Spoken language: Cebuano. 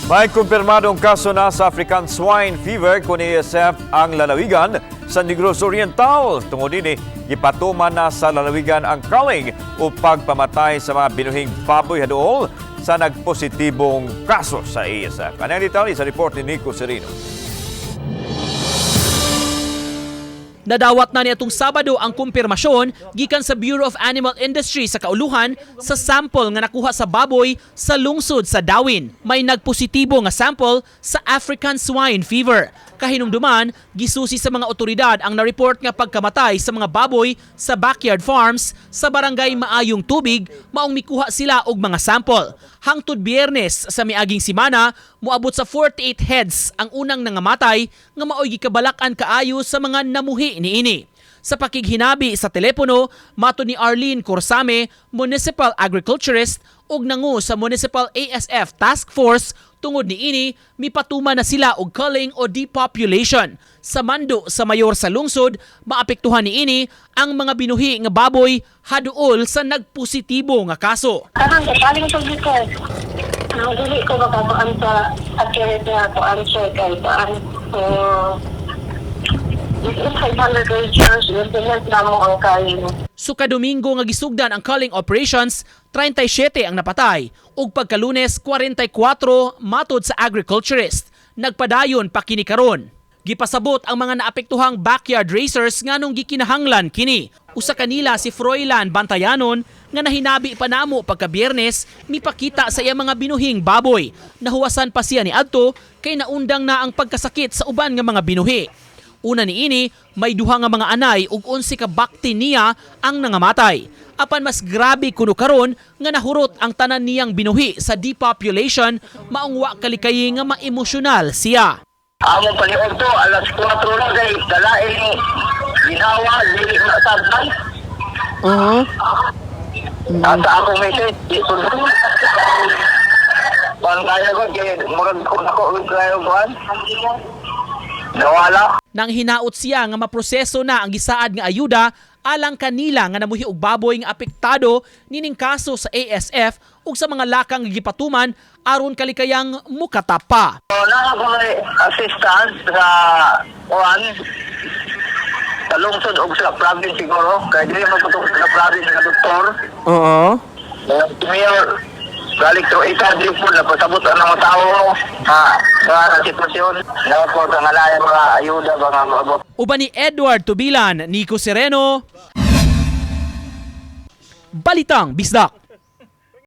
May kumpirmadong kaso na sa African Swine Fever kon ASF ang lalawigan sa Negros Oriental. Tungod ini, gipatuman na sa lalawigan ang culling o pagpamatay sa mga binuhing baboy haduol sa nagpositibong kaso sa ASF. Ano ang detalye sa report ni Nico Serino? Nadawat na niadtong Sabado ang kumpirmasyon gikan sa Bureau of Animal Industry sa kauluhan sa sample nga nakuha sa baboy sa lungsod sa Dauin. May nagpositibo nga sample sa African Swine Fever. Kahinumduman, gisusi sa mga otoridad ang na-report nga pagkamatay sa mga baboy sa backyard farms sa barangay Maayong Tubig, maong mikuha sila og mga sample. Hangtod Biyernes sa miaging simana, moabot sa 48 heads ang unang nangamatay nga maoy gikabalak-an kaayo sa mga namuhi niini. Sa pakighinabi sa telepono, mato ni Arlene Corsame, Municipal Agriculturist ug nangu sa Municipal ASF Task Force, tungod niini mipatuma na sila og culling o depopulation. Sa mando sa mayor sa lungsod, maapektuhan niini ang mga binuhi nga baboy haduol sa nagpositibo nga kaso. Karon kay paling sa gikan. Ang dili ko makakuan sa accurate nga ko answer kay kuan. Within 500 rangers, implement na mo ang kain. Suka Domingo nga gisugdan ang culling operations, 37 ang napatay ug pagkalunes 44 matod sa agriculturist. Nagpadayon pa kini karon. Gipasabot ang mga naapektuhang backyard racers nganong gikinahanglan kini. Usa kanila si Froilan Bantayanon nga nahinabi pa namo pagka Biyernes mipakita sa iyang mga binuhing baboy. Nahuwasan pa siya ni adto kay naundang na ang pagkasakit sa uban nga mga binuhi. Una niini, may duha nga mga anay ug 11 ka bakti niya ang nangamatay. Apan mas grabe kuno karon nga nahurot ang tanan niyang binuhi sa depopulation, maong wa kalikayi nga maemosyonal siya. Among paliod to, alas 4 na kay dalain ginawa, dili na sabay. Asa akong message, di ko na. Pangkaya ko, kay murag ko nako, kayo kuan. Nawala. Nang hinaot siya nga maproseso na ang gisaad nga ayuda alang kanila nga namuhi og baboy nga apektado nining kaso sa ASF ug sa mga lakang gipatuman aron kalikayang mukatapa. So, naa ko may assistance sa kuan sa lungsod og sa province siguro kay dili magputong sa province nga doktor. Si Mayor balik to HRD po napasabot ang mga tao ha sa sitwasyon na po sa ngalaya mga ayuda ba nga maabot. Uban ni Edward Tubilan, Nico Sereno, Balitang Bisdak.